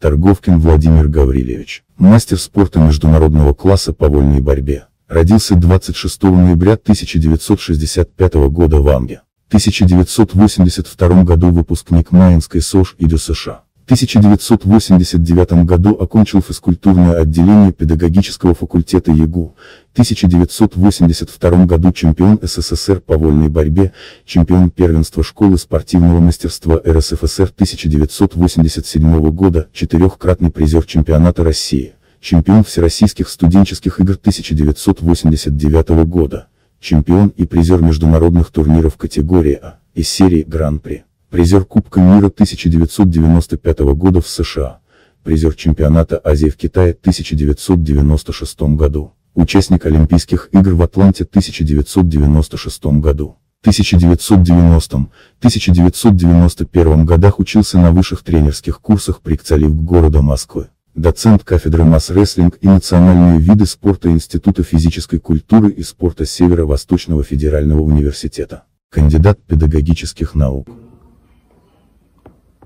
Торговкин Владимир Гаврилович, мастер спорта международного класса по вольной борьбе. Родился 26 ноября 1965 года в Амге. В 1982 году выпускник Майнской СОЖ и США. В 1989 году окончил физкультурное отделение педагогического факультета ЕГУ, в 1982 году чемпион СССР по вольной борьбе, чемпион первенства школы спортивного мастерства РСФСР 1987 года, четырехкратный призер чемпионата России, чемпион Всероссийских студенческих игр 1989 года, чемпион и призер международных турниров категории А и серии Гран-при. Призер Кубка мира 1995 года в США, призер чемпионата Азии в Китае 1996 году, участник Олимпийских игр в Атланте 1996 году. В 1990-1991 годах учился на высших тренерских курсах при КЦАЛИВ города Москвы. Доцент кафедры масс-рестлинг и национальные виды спорта Института физической культуры и спорта Северо-Восточного федерального университета. Кандидат педагогических наук.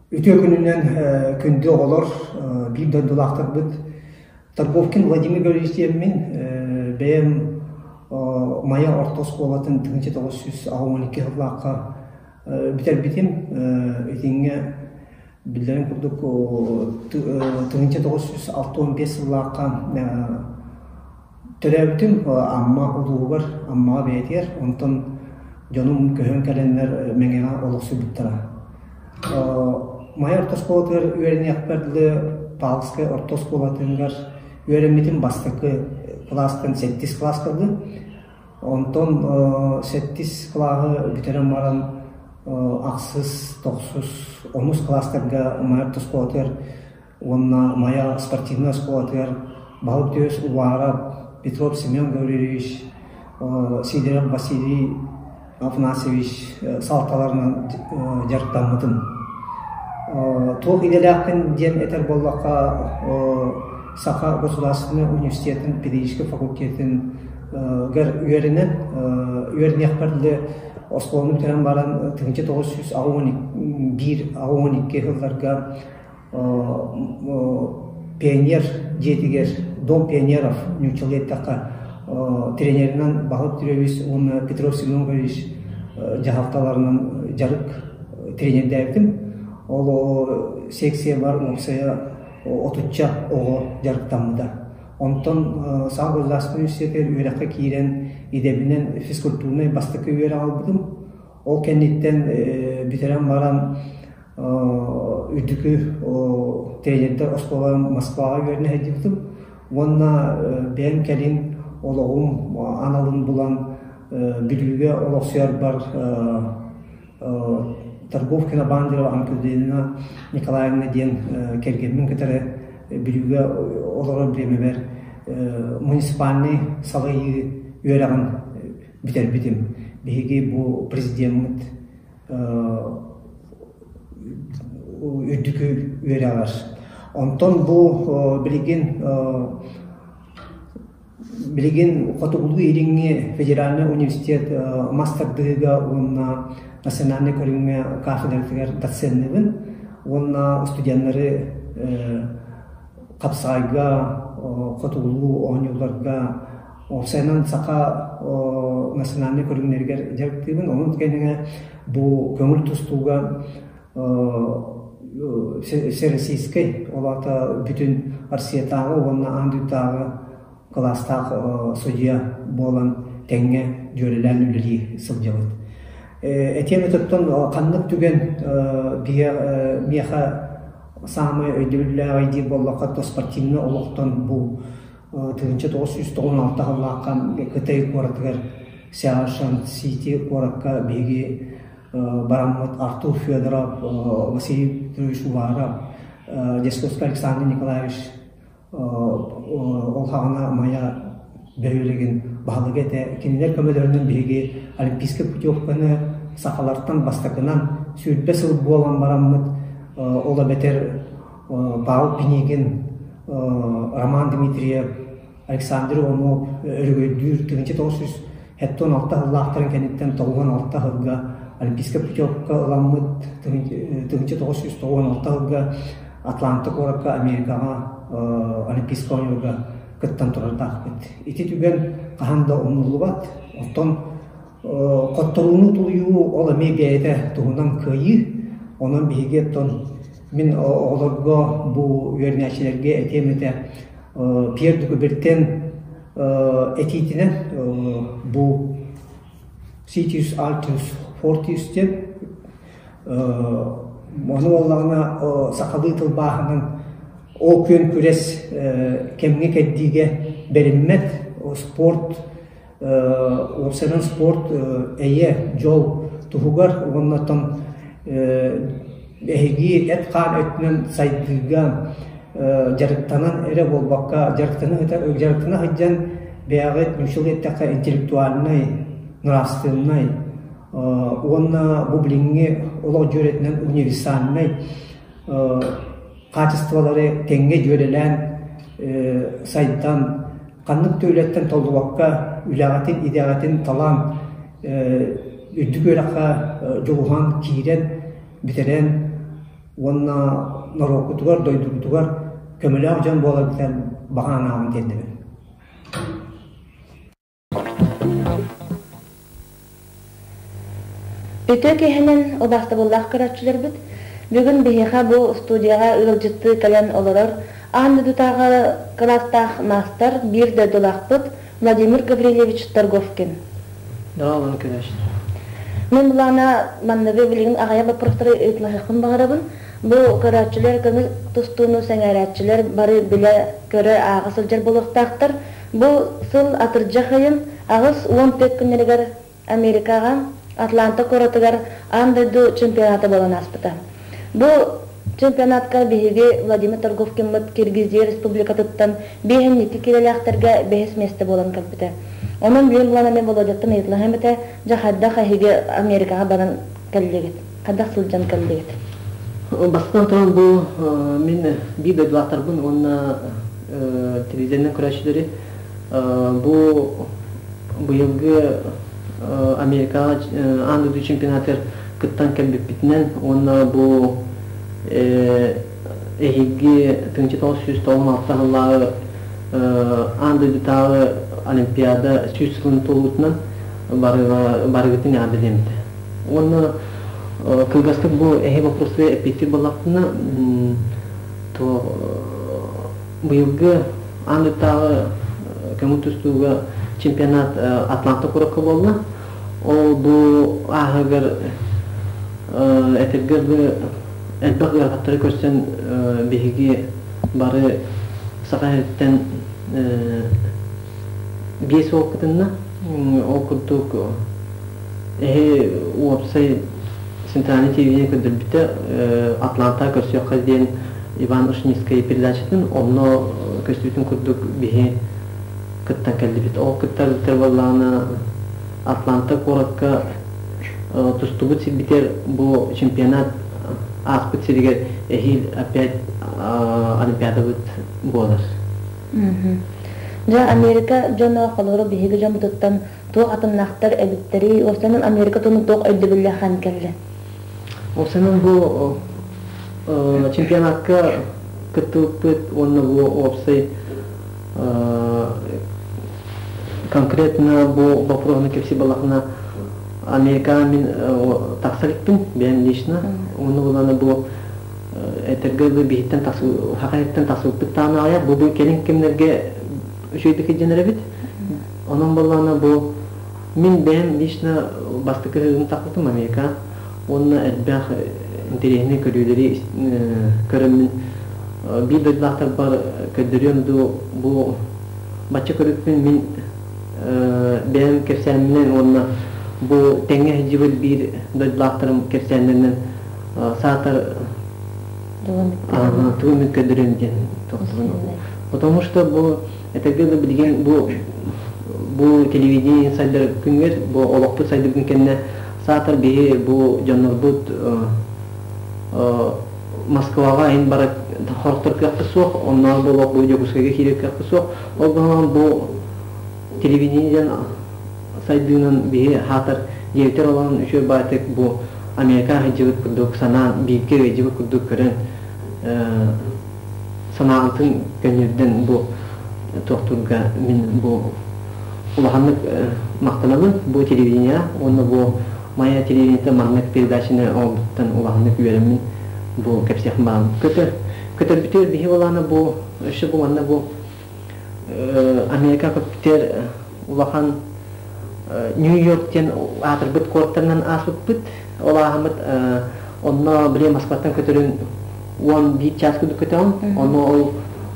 Үтүө күнүнэн күндү оҕолор, биир дойдулаахтарбыт Торговкин Владимир Гаврильевич диэммин, бэйэм Майа орто оскуолатын 1982 сыллаахха бүтэрбитим. Итинҥэ биллэрин курдук 1965 сыллаахха Төрөөбүтүм Амма улууһугар, Аммаҕа бэйэтигэр, онтон дьонум көһөн кэлэннэр Мэҥэҕэ олохсуйбуттара. Майа орто оскуолатыгар үөрэниэхпэр дылы Павловскай орто оскуолатыгар үөрэммитим бастакы кылаастан сэттис кылааска дылы. Онтон сэттис кылааһы бүтэрэн баран ахсыс, тохсус, онус кылаастарга Майа орто оскуолатыгар уонна Майа спортивнай оскуолатыгар баһылык түөс Уваров Петров Семен Гаврильевич, Сидоров Василий Афанасьевич салталарынан дьарыктаммытым. Туох идэлээхпин диэн этэр буоллахха, Саха государственнай университетын педагогическай факультетын үөрэнэн, үөрэниэхпэр дылы оскуоланы бүтэрэн баран 1981-82 сылларга Пионер дьиэтигэр Дом пионеров нууччалыы эттэххэ тренеринэн Баһылык Петрович уонна Петров Семен Иванович дьаһалталарынан дьарык тренердээбитим. Ол секциябар уопсайа отучча оҕо дьарыктаммыта. Онтон Саха государственнай университетыгар үөрэххэ киирэн идэбинэн физкультурнай бастакы үөрэх ылбытым. Ол кэнниттэн бүтэрэн баран үрдүкү тренердэр оскуолаларын Москваҕа үөрэнэ сылдьыбытым уонна бэйэм кэлин олоҕум аналын булан Бүлүүгэ олохсуйарбар Торговкина Бандерова Анкудина Николаевна диэн кэргэммин кытары Бүлүүгэ олорор бириэмэбэр муниципальнай салайыы үөрэҕин бүтэрбитим. Биһиги бу президеммит үрдүкү үөрэҕэр. Онтон бу билигин билигин Хотугулуу-Илиҥҥи федеральнай университет мас тардыһыыга уонна национальнай көрүҥҥэ кафедратыгар доценныыбын уонна студеннары хапсаҕайга, хотугулуу оонньууларга Уопсайынан саха национальнай көрүҥнэригэр дьарыктыыбын. Онон кэннигэ бу көҥүл тустууга всероссийскай, ол аата бүтүн Россиятааҕы уонна аан дойдутааҕы кылаастаах судьуйа буолан тэҥҥэ дьүөрэлээн үлэлии сылдьабыт. Этиэм этиттэн ханнык түгэн миэхэ саамай өйдөбүллээҕий диир буоллахха, то спортивнай олохтон бу 1996 сыллаахха Кытай куоратыгар Сяошан Сити куоракка биһиги бараммыт Артур Федоров, Василий Петрович Уваров, Десковскай Александр Николаевич ол хаҕана Майа бөһүөлэгин баһылыга этэ. Кинилэр көмөлөрүнэн биһиги олимпийскай путевканы сахалартан бастакынан 20 сыл буолан бараммыт, ол эбэтэр Павел Пинигин, Роман Дмитриев, Александр Иванов өрөгөйдүүр 1976 сыллаахтарын кэнниттэн 96 сылга олимпийскай путевка ыламмыт 1996 сылга. Атланта куоракка Америкаҕа Олимпийскай оонньууларга кыттан турардаахпыт. Ити түгэн хаһан да умнуллубат. Оттон хотторууну тулуйуу ол эмиэ бэйэтэ туһунан кыайыы. Онон биһиги оттон мин оҕолорго бу үөрэнээччилэргэ этиэм этэ Пьер де Кубертен этиитинэн бу Citius Altius Fortius диэн ону буоллаҕына сахалыы тылбааһынан ол күөн күрэс кэмҥэ кэрдиигэ бэриммэт спорт уопсайынан спорт эйэ дьол туһугар уонна оттон эһиги эт-хаан өттүнэн сайдыыга дьарыктанан эрэ буолбакка дьарыктана сылдьан бэйэҕит нууччалыы эттэххэ интеллектуальнай нравственнай уонна бу билиҥҥи олох дьүөрэтинэн универсальнай хаачыстыбалары тэҥҥэ дьүөрэлээн сайдан ханнык да үлэттэн толлубакка үлэҕитин идэҕитин талан үрдүк үөрэххэ дьулуһан киирэн бүтэрэн уонна норуоккутугар дойдугутугар көмөлөөх дьон буоларгытыгар баҕа санаабын тиэрдэбин. Үтүө киэһэнэн убаастабыллаах көрөөччүлэрбит! Бүгүн биһиэхэ бу студияҕа ыалдьыттыы кэлэн олорор аан дойдутааҕы кылаастаах маастар, биир дойдулаахпыт Владимир Гаврильевич Торговкин. Дорообону көрөөччүлэр. Мин былаана манныгы билигин аҕыйах боппуруостары ыйыталаһыахпын баҕарабын. Бу көрөөччүлэр көҥүл тустууну сэҥээрээччилэр бары билэ-көрө ааҕа сылдьар буолуохтаахтар. Бу сыл атырдьах ыйын 84 күннэригэр Америкаҕа Атланта куоратыгар аан дойду чемпионата буолан ааспыта. Бу чемпионатка биһиги Владимир Торговкиммыт Киргизия Республикатыттан биэһинньикки киилэлээхтэргэ бэһис миэстэ буолан кэлбитэ. Онон билим булан эмиэ Володяттан ыйыталаһыам этэ, дьэ хайдах эһиги Америкаҕа баран кэллигит? Хайдах сылдьан кэллигит? Бастатан туран бу мин биир дойдулаахтарбын уонна телевизионнай көрөөччүлэри бу быйылгы Америкаҕа аан дойду чемпионатыгар кыттан кэлбиппитинэн уонна бу эһиги 1996 сыллааҕы аан дойдутааҕы Олимпиада 100 сылын туолуутунан барыгытын эҕэрдэлиэм этэ. Уонна кылгастык бу эһи боппуруостары эппиэттиир буоллахпына, то быйылгы аан дойдутааҕы көҥүл тустууга чемпионат Атланта куоракка буолла. Ол бу ааһыгар этэргэ дылы элбэх ыарахаттары көрсөн биһиги бары Саха сириттэн биэс уол кытынна. Ол курдук эһи уопсай центральный телевидение көрдөрбүтэ Атланта көрсүөххэ диэн Иван Ушницкай передачатын онно көстүүтүн курдук биһи кыттан кэллибит. Ол кыттар буоллаҕына Атланта куоракка тустубут сирбитигэр бу чемпионат ааспыт сиригэр эһиил опять Олимпиадабыт буолар. Дьэ, Америка дьоно холобура биһиги дьоммутуттан туох атыннаахтар эбиттэрий? Уопсайынан Америка туһунан туох өйдөбүллээх кэллэ? Уопсайынан бу чемпионатка кыттыбыппыт уонна бу уопсай конкретно бу боппуруоһуну кэпсии балахына Америкаҕа мин тахса иликпин бэйэм лично уонна булана бу этэргэ дылы биһиттэн саха иһиттэн тахсыбыппыт даҕаны аҕыйах бу кэлин кэмнэргэ үчүгэйдик илдьэнэр эбит онон буоллаҕына бу мин бэйэм лично бастакы сылым тахсыбытым Америка уонна элбэх интэриэһинэй көрүүлэри көрөммүн биир дойдулаахтарбар көрдөрүөм дуу бу бачча көрүкпүн мин бэйэм кэпсээмминэн уонна бу тэҥҥэ сылдьыбыт биир дойдулаахтарым кэпсээннэринэн саатар тугу эмит көрдөрүөм диэн тохтубун. Потому что бу этэргэ да билигин бу бу телевидение сайдар күҥҥэр бу олохпут сайдыбытын кэннэ саатар биһи бу дьоннорбут Москваҕа иһин бара хорохтор кыахпыт суох, оннооҕор буолуох бу Дьокуускайга киирэр кыахпыт суох. Ол гынан бу телевидение диэн сайдыынан биһи хаатар дьиэбитигэр олорон үчүгэй баайтык бу Америка сылдьыбыт курдук санаан бииргэ ыалдьыбыт курдук көрөн Санааҕытын көнньүөрдэн бу туохтуурга мин бу улаханнык махтанабын бу телевидение уонна бу Майа телевидениета маннык передачаны оҥорбуттан улаханнык үөрэммин бу кэпсиэхпин баҕарабын. Көтөр көтөрбүтүгэр биһи буолаана бу өссө бу манна бу Америка көппүтүгэр улахан Нью-Йорк диэн аатырбыт куораттарынан ааспыппыт. Ол ааһаммыт онно били Москваттан көтөрүн 11 час курдук көтөҕүн. Онно ол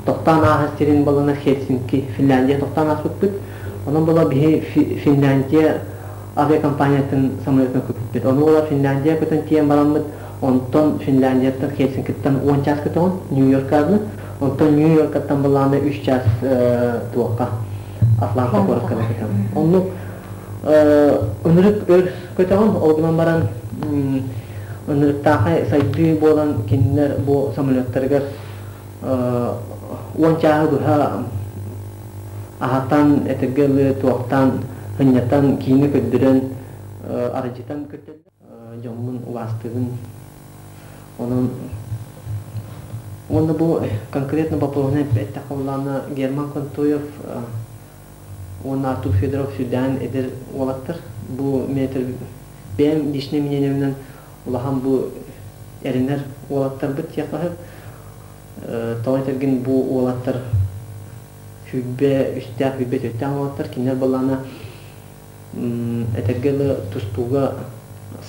тохтоон ааһар сирин балына Хельсинки, Финляндия тохтоон ааспыппыт. Онон була биһи Финляндия авиакомпаниятын самолетун көппүппүт. Ону була Финляндия көтөн тиийэн бараммыт, онтон Финляндияттан Хельсинкиттэн 10 час көтөҕүн, Нью-Йоркааны. Онтон Нью-Йоркаттан былааны 3 час туохха Атланта куоракка көтөҕүн. Оннук ынырык өр көтөҕүн, ол гынан баран ынырыктаахай сайдыы буолан кинилэр бу самолеттарыгар 10 чааһы быһа аһатан, этэргэ дылы туохтаан, сынньатан, киинэ көрдөрөн, арыдьытан көтөллөр. Дьоммун убаастыыбын. Онон уонна бу конкретно боппуруоһунан эттэххэ буоллаҕына Герман Контоев уонна Артур Федоров сүрдээн эдэр уолаттар. Бу метр бэйэм личное мнениеминэн улахан бу эрэнэр уолаттарбыт диэххэ сөп. Тоҕо этэргин бу уолаттар 23-тээх, 24-тээх уолаттар кинилэр былаана этэргэ дылы тустууга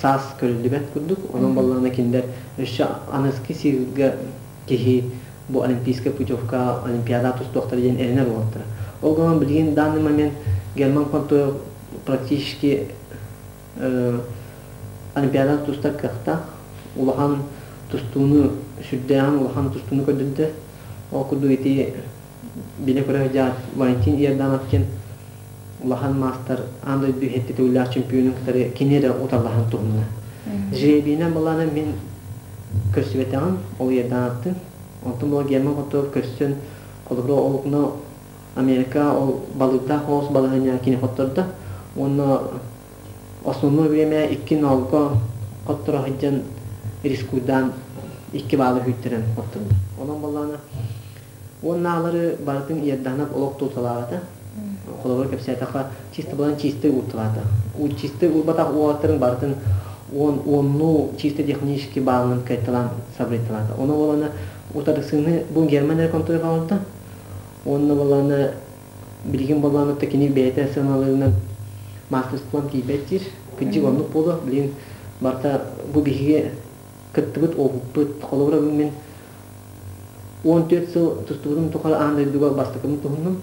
саас көрүллүбэт курдук. Онон баллаана кинилэр өссө аныгыскы сыырга киһи бу олимпийскай путевка олимпиада тустуохтара диэн эрэнэр уолаттара. Ол гынан билигин данный момент Герман Контоев практически олимпиада тустар кыахтаах. Улахан тустууну сүрдээҕин улахан тустууну көрдөрдө. Ол курдук ити билэ-көрө сылдьар Валентин Иорданов диэн улахан маастар аан дойду иһитти төгүллээх чемпионун кытары кини эрэ утарылаһан туһунна. Жребийинэн былаана мин көрсүбэтэҕим, ол Иордановтын. Онтон була Герман Хотуев көрсөн, холобура ол Америка ол балыырдаах оҕус балаһыанньа кини хоттордо. Уонна основной время икки нолго хотторо сылдьан рискуйдаан икки баалы күүттэрэн хоттордо. Онон буоллаҕына уоннаалары барытын Иорданов олох тууталаабата. Холобур кэпсээтэххэ, чисто булан чистый уурталаата. Чистый уурбатах уолаттарын барытын уон уоннуу чисто технически баалынан кайталаан сабырыйталаата. Ону буолана утарсыыны бу Герман эрэ контура оҥордо. Уонна буоллаҕына билигин буоллаҕына кини бэйэтэ сыаналыырынан мастерством тиийбэт диир. Кырдьык оннук буолуо. Билигин барыта бу биһиги кыттыбыт опыппыт. Холобура мин 14 сыл тустубутум тухары аан дойдуга бастакыбын туһуннум.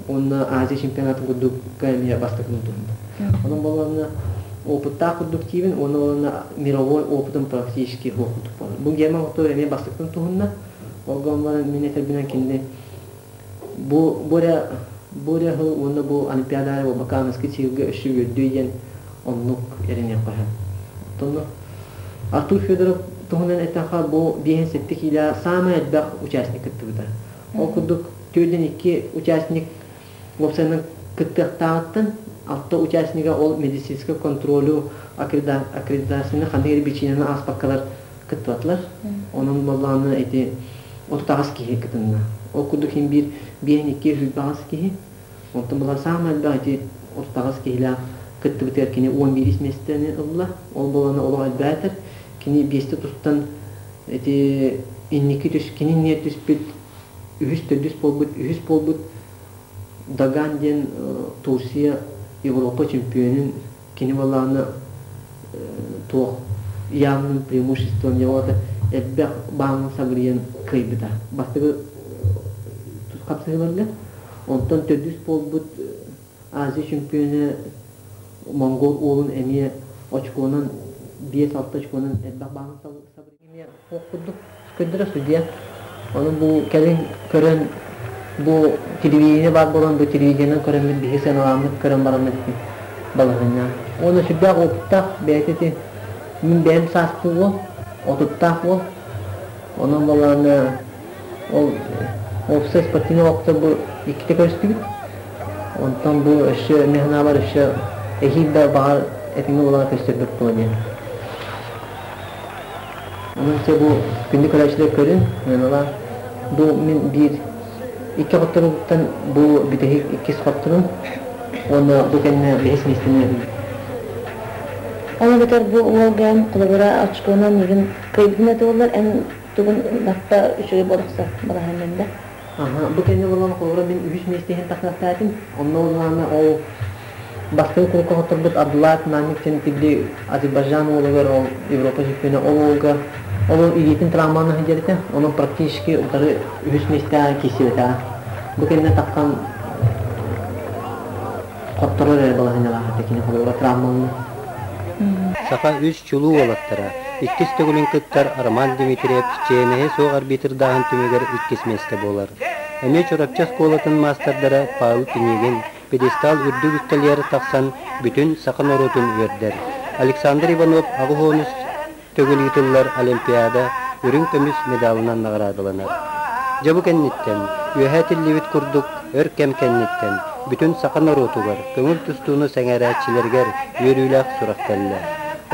Уонна Азия чемпионатын курдукка эмиэ бастакыбын туһуннум. Онон буоллаҕына опыттаах курдук диибин, уонна буоллаҕына мировой опытым практически суох курдук буолла. Бу Герман Хотуев эмиэ бастакытын туһунна. Ол гынан баран мин этэрбинэн кинини бу бу эрэ бу эрэ сыл уонна бу Олимпиада буолбакка аныгыскы сыырга өссө үөрдүө диэн оннук эрэниэххэ сөп. Оттон Артур Федоров туһунан эттэххэ, бу 57 киилэ саамай элбэх участник кыттыбыта. Ол курдук 42 участник уопсайынан кыттыахтааҕыттан алта участнига ол медицинскэй контролю аккредитацияны ханнык эрэ причинаны ааспаккалар кыттыбатылар. Онон буоллаҕына ити 38 киһи кытынна. Ол курдук иһин биир биэһин икки сүүрбэ аҕыс киһи. Онтон була саамай элбэх ити 38 киһилээх кыттыбытыгар кини 11 миэстэни ылла. Ол буолана олох элбээтэр. Кини биэстэ тустан ити инники түс кини иннигэр түспүт үһүс төрдүс буолбут үһүс буолбут Даган диэн Турция Европа чемпионун кини буоллаҕына туох явным преимуществом явата элбэх баалын сабырыйан кыайбыта. Бастакы хапсыһыыларга. Онтон төрдүс буолбут Азия чемпиона Монгол уолун эмиэ очконан 5-6 очконан элбэх баалын сабырыйан Ол курдук көрдөрө судья. Ону бу кэлин көрөн бу телевидение баар буолан бу телевидениенэн көрөммүт биһи сыаналаммыт көрөн бараммыт балаһыанньа. Уонна сүрдээх опыттаах бэйэтэ ити мин бэйэм сааспын уол, отуттаах уол. Онон балаана ол уопсай спортивный опыта бу иккитэ көрүстүбүт. Онтон бу өссө мин санаабар өссө эһиил да баҕар этиҥҥэ буолан көстөрбүт буолуо диэн. Онон чэ бу күндү көрөөччүлэр көрүн, ыаналаан. Бу мин биир икки хотторуттан бу бүтэһик иккис хотторум уонна бу кэннэ бэһис миэстэни ыллым. Ол эбэтэр бу уолгаан холобура очконан миигин кыайбытын этэ буоллар эн тугун лаппа үчүгэй буолахса балаһаннан да. Аха, бу кэннэ буолан холобура мин үһүс миэстэ иһин тахсыахтаатым. Онно буоллаҕына ол бастакы курукка хотторбут Абдуллаев Намик диэн тибли Азербайджан уолугар ол Европа чемпиона ол уолга ол уол илиитин травманы сылдьар этэ. Онон практически утары үһүс миэстэҕэ киирсибэтэҕэ. Бу кэннэ тахсан хотторор эрэ балаһыанньалаах этэ кини холобура травмалана. Саха үс чулуу уолаттара иккис төгүлүн кыттар Роман Дмитриев чиэһинэһи суох арбитрдааһын түмүгэр иккис миэстэ буолар. Эмиэ Чурапчы оскуолатын маастардара Павел Пинигин пьедестал үрдүк үктэлигэр тахсан бүтүн саха норуотун үөрдэр. Александр Иванов 80 төгүл ыытыллар Олимпиада үрүҥ көмүс медалынан наҕараадаланар. Дьэ бу кэнниттэн, үөһэ этиллибит курдук, өр кэм кэнниттэн бүтүн саха норуотугар көҥүл тустууну сэҥээрээччилэригэр үөрүүлээх сурах кэллэ.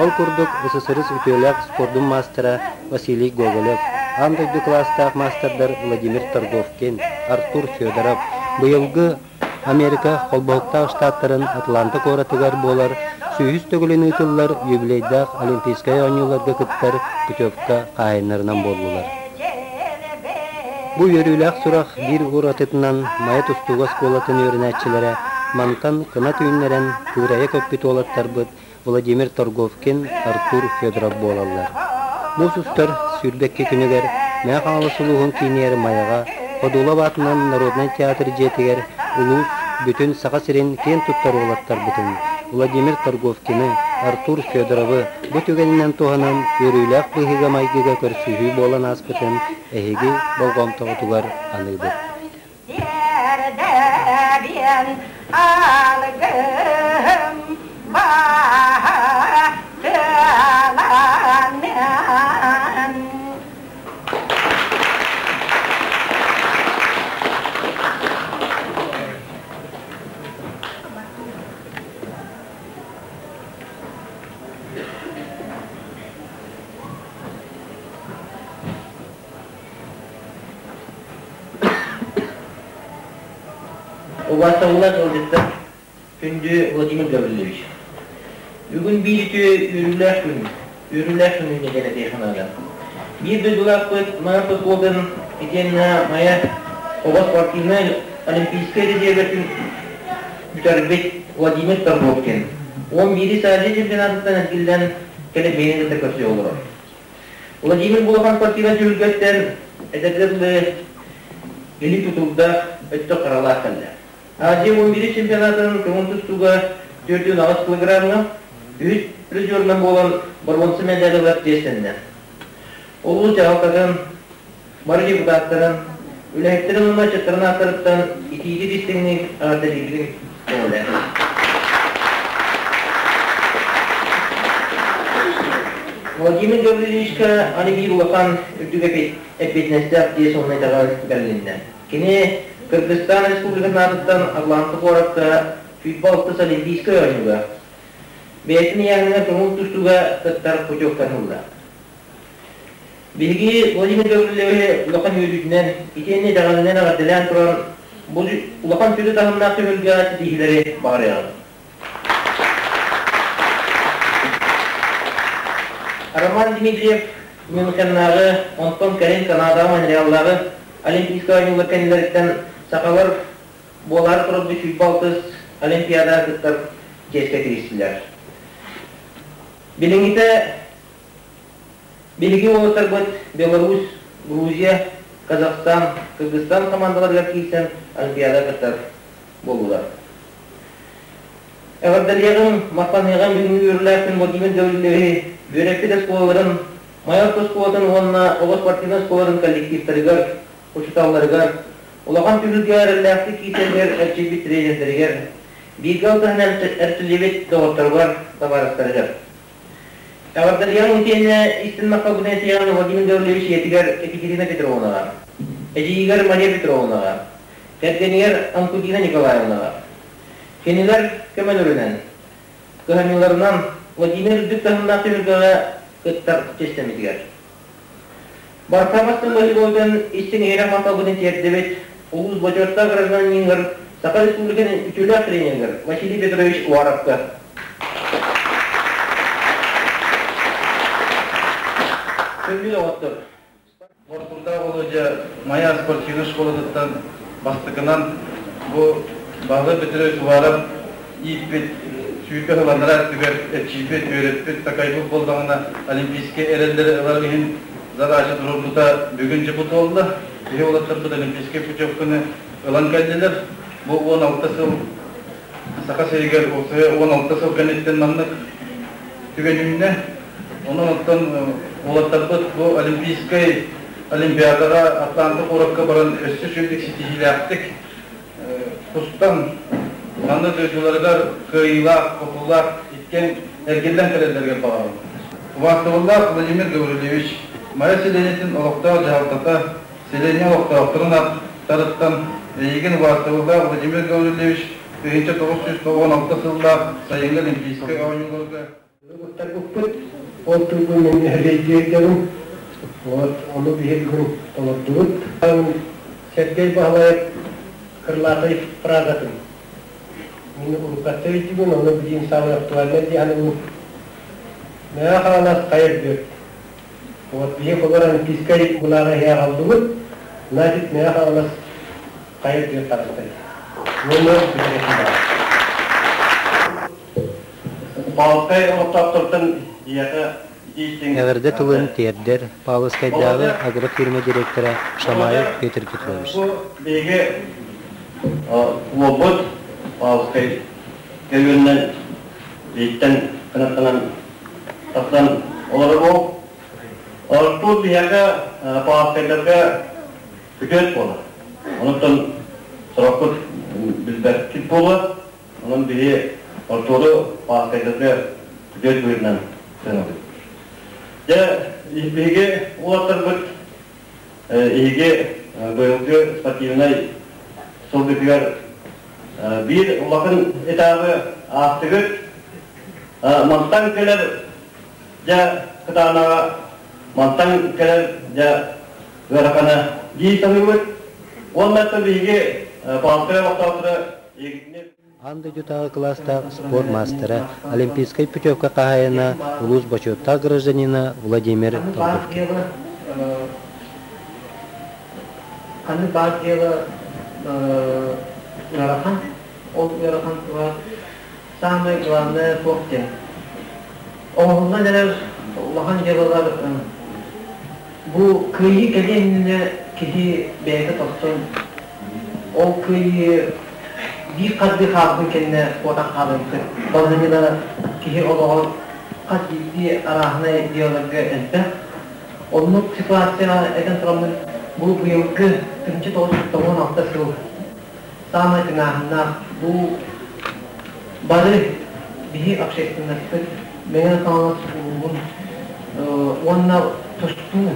Ол курдук СССР үтүөлээх спордун маастара Василий Гоголев, аан дойду кылаастаах маастардар Владимир Торговкин, Артур Федоров быйылгы Америка Холбоһуктаах Штаттарын Атланта куоратыгар буолар сүүһүс төгүлүн ыытыллар юбилейдаах Олимпийскай оонньууларга кыттар путевка хаһаайыннарынан буоллулар. Бу үөрүүлээх сурах биир уратытынан Майа тустууга оскуолатын үөрэнээччилэрэ мантан кынат үүннэрэн кыырайа көппүт уолаттарбыт Владимир Торговкин, Артур Федоров буолаллар. Муус устар 22 күнүгэр Мэҥэ Хаҥалас улууһун киинигэр Майаҕа Ходулов аатынан народнай театр дьиэтигэр улуус бүтүн Саха сирин киэн туттар уолаттарбытын Владимир Торговкины, Артур Федоровы бу түгэнинэн туһанан үөрүүлээх быһыыга-майгыга көрсүһүү буолан ааспытын эһиги болҕомтоҕутугар аныыбыт. Тиэрдэбиэн алгыһым баһытыланан. Убаастабыллаах ыалдьыттар, күндү Владимир Гаврильевич! Бүгүн биир үтүө үөрүүлээх күн, үөрүүлээх күн үүнэ диэн этиэххэ наада. Биир дойдулаахпыт Майа оскуолатын итиэннэ Майа оҕо спортивнай олимпийскай резервэтин бүтэрбит Владимир Торговкин 11 Азия чемпионатыттан эргиллэн кэлэн бэйэни кытта көрсө олорор. Владимир Булахан спортивнай түһүлгэттэн эдэрдэр дылы илии тутуурдаах өттө харалаах кэллэ. Азия 11 чемпионатын көҥүл тустууга 4,8 килограммҥа үһүс призерынан буолан боруонса медали ылар чиэстэннэ. Улуус дьаһалтатын, бары депутаттарын, үлэһиттэрин уонна ыччаттарын ааттарыттан итиитик истиҥник эҕэрдэлиибитин көҕүлээн. Владимир Гаврильевичка аны биир улахан үрдүк эппиэтинэстээх дьиэ сонуна итэҕэл бэрилиннэ. Кини Кыргызстан Республикатын аатыттан Атланта куоракка футбол алтыс Олимпийскай оонньууга бэйэтин ыйааһыныгар көҥүл тустууга кыттар путевканы ылла. Биһиги Владимир Гаврильевиһы улахан үөрүүтүнэн, итиэннэ итэҕэлинэн эҕэрдэлээн туран, бу улахан сүдү таһымнаах түһүлгэҕэ ситиһиилэри баҕарыаҕыҥ. Роман Дмитриев Мюнхеннааҕы, онтон кэлин Канадаҕа Монреаллааҕы Олимпийскай оонньуулар кэннилэриттэн сахалар буолаары турар 126 Олимпиадаҕа кыттар чиэскэ тигистилэр. Билиҥҥитэ Биһиги уолаттарбыт Беларусь, Грузия, Казахстан, Кыргызстан хамаандаларыгар киирсэн Олимпиада кыттар буоллулар. Эҕэрдэлиэҕиҥ, махтаныаҕыҥ бүгүҥҥү үөрүүлээх күн Владимир Гаврильевиһы үөрэппит оскуолаларын, Майор оскуолатын уонна оҕо спортивнай оскуолатын коллективтарыгар, учууталларыгар, улахан түһүлгэ эрэллээхтик киирсэригэр эрчийбит тренердэригэр, бииргэ алтыһан эрчиллибит доҕотторугар, табаарыстарыгар. Эҕэрдэлиэҕиҥ итиэннэ истин махталбытын этиэҕиҥ Владимир Гаврильевич ийэтигэр Екатерина Петровнаҕа, эдьиийигэр Мария Петровнаҕа, кэргэнигэр Анкудина Николаевнаҕа. Кинилэр көмөлөрүнэн, кыһамньыларынан Владимир үрдүк таһымнаах түһүлгэҕэ кыттар чиэстэммитигэр. Барса бастыҥ боһугуутун истиҥ иһирэх махталбытын тиэрдэбит улуус бочуоттаах гражданиныгар Саха Республикатын үтүөлээх тренеригэр Василий Петрович Уаровка. Күндү доҕоттор! Моркурдаах Володя Майа спортивнай школатыттан бастакынан бу Баһылай Петрович Уваров ииппит сүүрбэ сыл анараа өттүгэр эрчийбит, үөрэппит, такайбыт буоллаҕына олимпийскай эрэллэри ылар иһин задача туруорбута бүгүн дьэ бу туолла. Биһи уолаттарбыт олимпийскай путевканы ылан кэллилэр. Бу 16 сыл Саха сиригэр уопсайа 16 сыл кэнниттэн маннык түгэн үүннэ. Онон оттон уолаттарбыт бу Олимпийскай Олимпиадаҕа Атланта куоракка баран өссө үчүгэйдик ситиһиилээхтик тустан манна дойдуларыгар кыайыылаах, хотуулаах иккиэн эргиллэн кэлэллэригэр баҕарабын. Убаастабыллаах Владимир Гаврильевич, Майа сэлиэнньэтин олохтоох дьаһалтата сэлиэнньэ олохтоохторун ааттарыттан эйигин убаастабыллаах Владимир Гаврильевич 1996 сыллаах сайыҥҥы Олимпийскай оонньууларга Уттарбыппыт, ол тылбын мин өһүргэйдиэйдэбин. Вот, ону биһи бүгүн толордубут. Сергей Баһылаев крылатай фразатын мин уруккатта өйдүүбүн, ону билигин саамай актуальнай дии саныыбын. Мэҥэ Хаҥалас хайа үрдүк. Вот биһи холор олимпийскай былааҕы иһэ аҕаллыбыт, значит Мэҥэ Хаҥалас хайа үрдүгэр таҕыста. Уонна бүтэрэтин баар. Павловскай олохтоохтортон ийэхэ Эҕэрдэ тылын тиэрдэр Павловскайдааҕы агрофирма директора Шамаев Петр Петрович. Бу биһиги уолбут Павловскай көйгөннөн биһиттэн кынаттанан тахсан олорор Артур биһиэхэ Павловскайдарга күтүөт буолар. Онуттан сорохпут билбэппит буолуо. Онон биһи Артуру Павловскайдарга күтүөт быһыытынан сыаналыыбыт. Дьэ, биһиги уолаттарбыт эһиги быйылгы спортивнай сылгытыгар биир улахан этабы аастыгыт. Мантан кэлэр дьэ кытаанаҕа, мантан кэлэр дьэ ыарахана дии саныыбыт. Уонна биһиги Павловскай олохтоохторо Аан дойдутааҕы кылаастаах спорт маастара, олимпийскай путевка хаһаайына, улуус бочуоттаах гражданина Владимир Торговкин. Ханнык баар дьыала ыарахан, ол ыарахан туһа самое главное туох диэн. Оҥоһуллан эрэр улахан дьыалалар бу кыайыы кэлиэн иннинэ киһи бэйэтэ тостон ол кыайыы биир хардыы хаалбытын кэннэ куотан хаалан сөп. Балаһыанньалара киһи олоҕор хас биирдии арааһынай дьыалаларга элбэх. Оннук ситуацияҕа этэн тураммын бу быйылгы 1996 сыл саамай тыҥааһыннаах бу бары биһи общественностьпыт Мэҥэ Хаҥалас улууһун уонна тустуу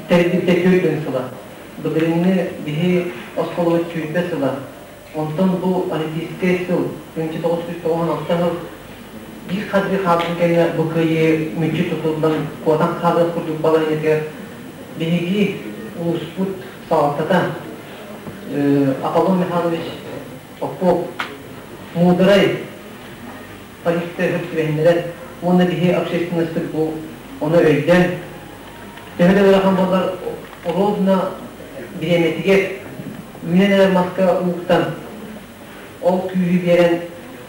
тэрилтэ 40 сыла. Былырыыҥҥы биһи оскуолабыт 20 сыла. Онтон бу Олимпийскай сыл 1996 сыл биир хардыы хаалбытын кэннэ бу кыайыы мүччү тутуллан куотан хаалыах курдук балаһыанньатыгар биһиги улууспут салалтата Аполлон Михайлович Попов муударай политика түбэһиннэрэн уонна биһи общественностьпыт бу ону өйдөөн төһө да ыарахан буоллар ровно бириэмэтигэр үүнэн эрэр маска ууктан ол күүһү биэрэн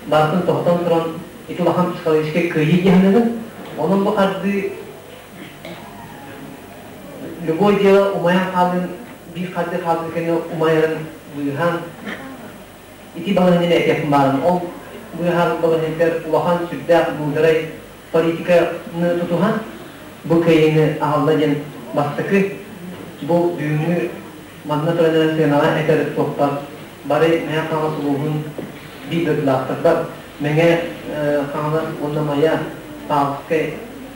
барытын тоһутан туран ити улахан психологическай кыайыы дии саныыбын. Онон бу хардыы любой дело умайан хаалын биир хардыы хаалбыт кэннэ умайарын быыһаан ити балаһыанньаны этиэхпин баарын ол быыһаабыт балаһыанньатыгар улахан сүрдээх муударай политиканы тутуһан бу кыайыыны аҕалла диэн бастакы бу бүгүҥҥү манна туран эрэ сыанаҕа этэр суоппар бары Мэҥэ Хаҥалас улууһун биир дойдулаахтарбар Мэҥэ Хаҥалас уонна Майа Павловскай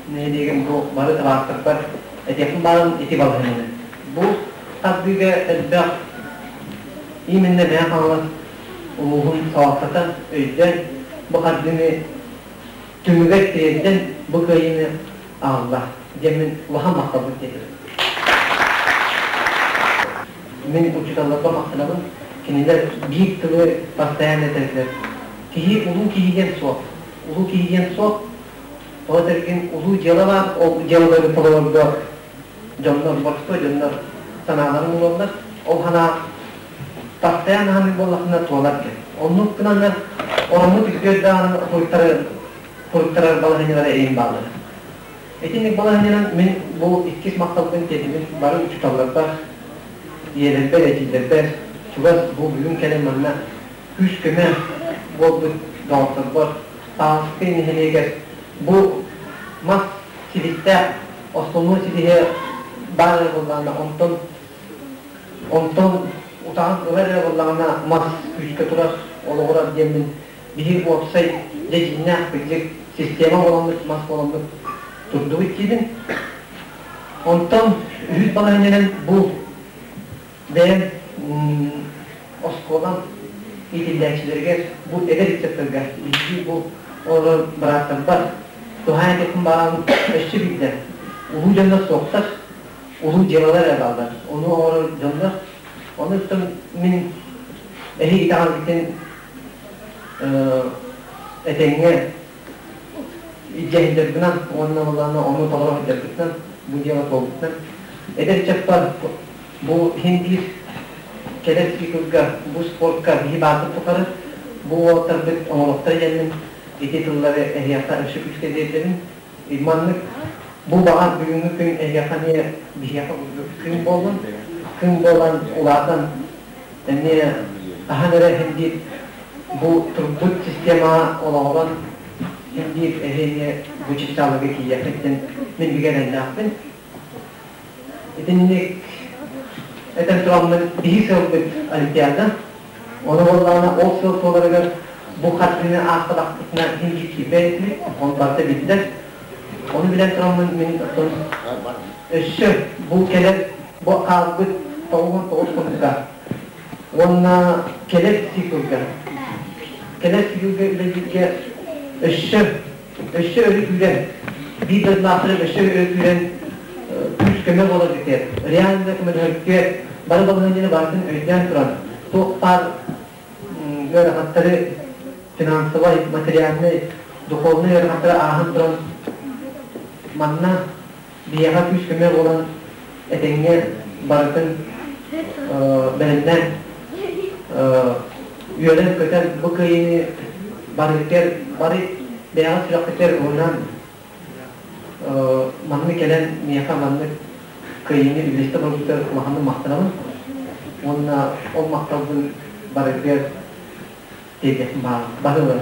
нэһилиэгин бу бары табаарыстарбар этиэхпин баарын ити балаһыанньаны. Бу тардыыга элбэх именно Мэҥэ Хаҥалас улууһун салалтата өйдөөн бу хардыыны түмүгэр тириэрдэн бу кыайыыны аҕалла диэммин улахан махталбын тиэрдэбин. Мин учууталларга махтанабын. Кинилэр биир тылы постоянно этэллэр. Киһи улуу киһи диэн суох. Улуу киһи диэн суох. Тоҕо этэргин улуу дьыала баар, ол дьыалалары толорорго дьоннор, боростуой дьоннор санааларын уураллар. Ол санаа постоянно ханык буоллахына туолар диэн. Оннук гынаннар ороммут үксүөр даҕаны суруйтарар балаһыанньалара эйин бааллар. Итинник балаһыанньанан мин бу иккис махталбын тиэрдибин бары учууталларбар, ийэлэрбэр, эдьиийдэрбэр, чугас бу бүгүн кэлэн манна күүс-көмө буолбут доҕотторбор, Таалыскай нэһилиэгэр бу мас силистээх основной силиһэ баар эрэ буоллаҕына, онтон онтон утаҕын ылар эрэ буоллаҕына мас күүскэ турар, олоҕурар диэммин биһи уопсай дьэ дьиҥнээх кырдьык система буоламмыт, мас буоламмыт турдубут диибин. Онтон үһүс балаһыанньанан бу бэйэм оскуолам иитиллээччилэригэр бу эдэр ыччаттарга биһиги бу олорор бырааттарбар туһаайан этиэхпин баҕарабын өссө биирдэ улуу дьоннор суохтар, улуу дьыалалар эрэ бааллар. Ону оҥорор дьоннор. Ону мин эһиги итэҕэлгитин этэҥҥэ илдьэһиллэрбинэн уонна былаана ону толоро сылдьарбытынан бу дьыала туолбутунан эдэр ыччаппар бу иһин биир кэлэр циклга бу спортка биһи баартын тухары бу уолаттарбыт оҥоруохтара диэммин ити тыллары эһиэхэ өссө күүскэ тиэрдэбин. Маннык бу баҕар бүгүҥҥү күн эһиэхэ эмиэ биһиэхэ күн буоллун, күн буолан улаатан эмиэ хаһан эрэ иһин диир бу турбут системаҕа олоҕуран иһин диир эһиги бу чыпчаалларга киийиэххит диэн мин бигэ эрэллээхпин. Итинник этэн тураммын биһи сыалбыт Олимпиада. Ону буоллаҕына ол сыл туоларыгар бу хартыына ааспатахпытына иһин биир киирбэт этибит, ол барыта биллэр. Ону билэн тураммын мин оттон өссө бу кэлэр бу хаалбыт 99 хонукка уонна кэлэр циклга кэлэр циклга үлэлииргэ өссө өссө өрө күүрэн биир дойдулаахтары өссө өрө күүрэн күүс-көмө буолар бүтэр реально көмөлөһөргө бары балаһыанньаны барытын өйдөөн туран туох баар ыарахаттары финансовай, материальнай, духовнай ыарахаттары ааһан туран манна биһиэхэ күүс-көмө буолан этэҥҥэ барытын бэлэмнээн үөрэн-көтөн бу кыайыыны барытыгар бары бэйэҕит сүрэххитигэр ылынан манна кэлэн миэхэ маннык кыайыыны үллэстэ барбытыгар улаханнык махтанабын уонна ол махталбын барытыгар тиэрдиэхпин баҕарабын.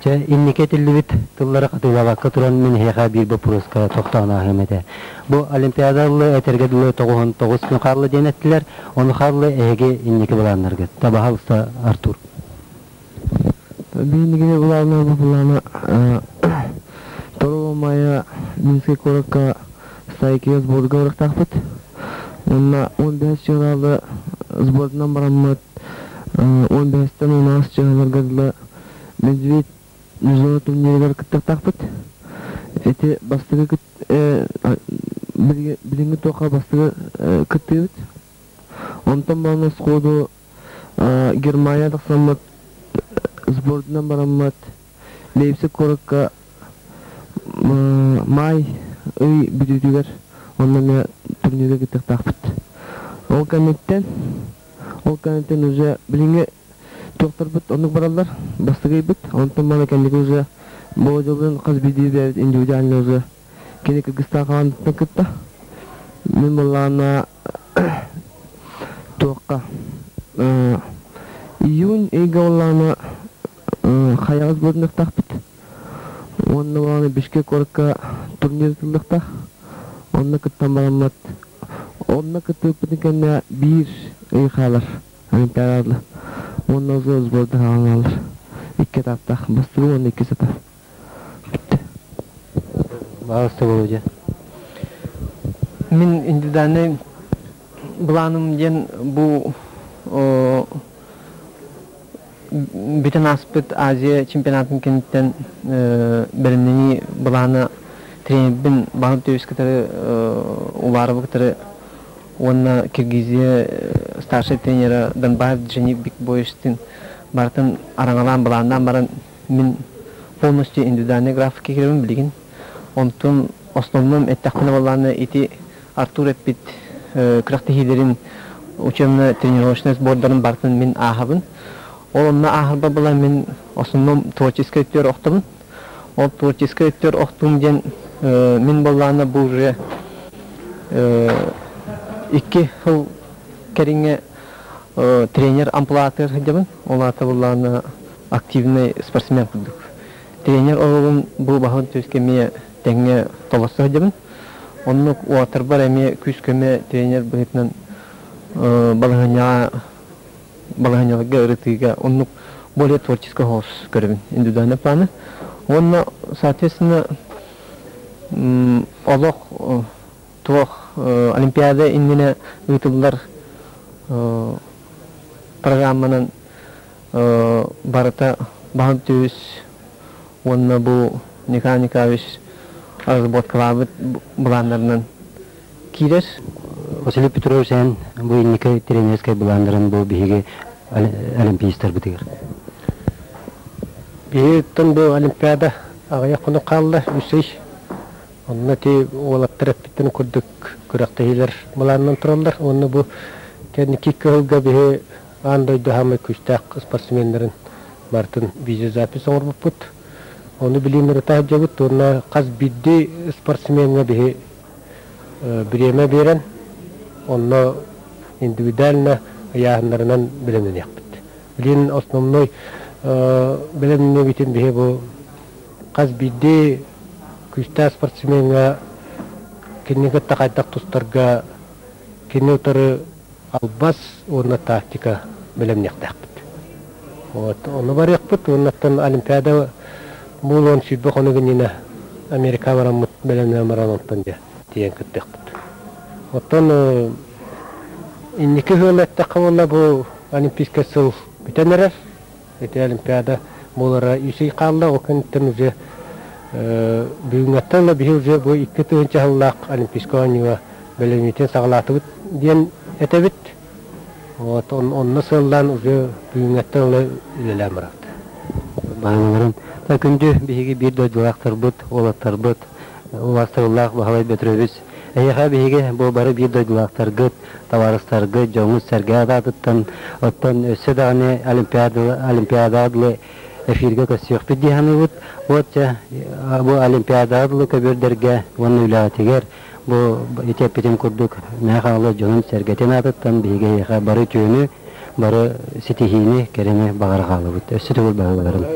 Чэ, инники этиллибит тыллары хатылаабакка туран мин эһиэхэ биир боппуруоска тохтоон ааһыам этэ. Бу Олимпиада ыллы этэргэ дылы 99 күн хаалла диэн эттилэр. Ону хаалла эһиги инники былааннаргыт. Табаһалыста Артур. Биһиги былаана бу былаана Торо Майа Минскэй куоракка стайкига сборга барыахтаахпыт. Уонна 15 чыһылаалы сбордунан бараммыт 15-тэн 16 чыһыларга дылы Медведь международный турнирыгар кыттыахтаахпыт. Ити бастакы билиҥҥи туохха бастакы кыттыыбыт. Онтон баран сходу Германия тахсаммыт сбордунан бараммыт Лейпциг куоракка маай ый бүтүүтүгэр онно эмиэ турнирга кыттыахтаахпыт. Ол кэнниттэн ол кэнниттэн уже билиҥҥи туохтарбыт оннук бараллар, бастакы ыйбыт. Онтон маны кэнники уже Болодьалыын хас биирдии бэйэбит индивидуально уже кини Кыргызстан хамаандатын кытта. Мин буоллаҕына туохха июнь ыйга буоллаҕына хайаҕас буолуохтаахпыт уонна буоллаҕына Бишкек куоракка турнир ыытыллыахтаах. Онно кыттан бараммыт онно кыттыбыппытын кэннэ биир ый хаалар Олимпиадалар уонна уже сбордар хаалаллар. Икки этаптаах бастакы уонна иккис этап. Бүттэ. Баҕаста Володя. Мин индивидуальнай былааным диэн бу бүтэн ааспыт Азия чемпионатын кэнниттэн бэлэмнэнии былаана тренербин Баһылык Төбүс кытары Уларовы кытары Уонна Киргизия старшай тренера Донбаев Джени Бикбоевичтыын барытын араҥалаан былааннаан баран мин полностью индивидуальный графикка киирэбин билигин. Онтон основном эттэхпинэ буоллаҕына ити Артур эппит күрэхтэһиилэрин учебно-тренировочный сбордарын барытын мин ааһабын. Ол онно ааһарбар буолан мин основном творческай өттүгэр охтобун. Ол творческай өттүгэр охтуум диэн мин буоллаҕына бу уже икки сыл кэриҥэ тренер амплуатыгар сылдьабын. Ол аата буоллаҕына активный спортсмен курдук. Тренер оруолун бу баһын түскэ эмиэ тэҥҥэ толорсо сылдьабын. Оннук уолаттарбар эмиэ күүс-көмө тренер быһыытынан балаһыанньаҕа балаһыанньаларга ырытыыга оннук более творческий соҕус көрөбүн индивидуальный планы. Уонна соответственно олох туох олимпиада иннинэ ыытыллар программанан барыта баһын түс уонна бу Николай Николаевич разработкалаабыт былааннарынан киирэр. Василий Петрович эн бу инники тренерскэй былааннарын бу биһиги олимпиецтарбытыгар. Биһиттэн бу олимпиада аҕыйах хонук хаалла үс ый. Онно ти уолаттар эппиттэрин курдук күрэхтэһиилэр былаанынан тураллар. Уонна бу кэнники кыһылга биһи аан дойду хаамай күүстээх спортсменнарын барытын видеозапись оҥорбуппут. Ону билиин ырыта сылдьабыт уонна хас биирдии спортсмеҥҥа биһи бириэмэ биэрэн, онно индивидуально ыйааһыннарынан бэлэмнэниэхпит. Билигин основной бэлэмнэбитин биһи бу хас биирдии күүстээх спортсмеҥҥа кинини кытта хайдах тустарга кини утары албас уонна тактика бэлэмниэхтээхпит. Вот, ону барыахпыт уоннаттан Олимпиада буолуон 20 хонук иннинэ Америка бараммыт бэлэмнээн баран онтон дьэ тиийэн кыттыахпыт. Оттон инники ыал эттэххэ буолла бу Олимпийскай сыл бүтэн эрэр. Ити Олимпиада буолара үс ый хаалла, ол кэнниттэн уже бүгүҥҥэттэн ыла биһи уже бу 2000 сыллаах Олимпийскай оонньууга бэлэмнитин саҕалаатыбыт диэн этэбит. Вот онно сыаллаан уже бүгүҥҥэттэн ыла үлэлээн барабыт. Баһыларын күндү биһиги биир дойдулаахтарбыт, уолаттарбыт, убаастабыллаах Баһылай Петрович, эһиэхэ биһиги бу бары биир дойдулаахтаргыт, табаарыстаргыт, дьоҥҥут-сэргэ аатыттан, оттон өссө даҕаны Олимпиада, Олимпиадаҕа дылы эфиргэ көрсүөхпүт дии саныыбыт. Вот дьэ, бу Олимпиадаҕа дылы көбүөрдэргэ уонна үлэҕитигэр бу ити эппитим курдук Мэҥэ Хаҥалас дьонун-сэргэтин аатыттан биһиги эһиэхэ бары үтүөнү, бары ситиһиини, кэрэни баҕара хаалабыт. Өссө төгүл баһыларын.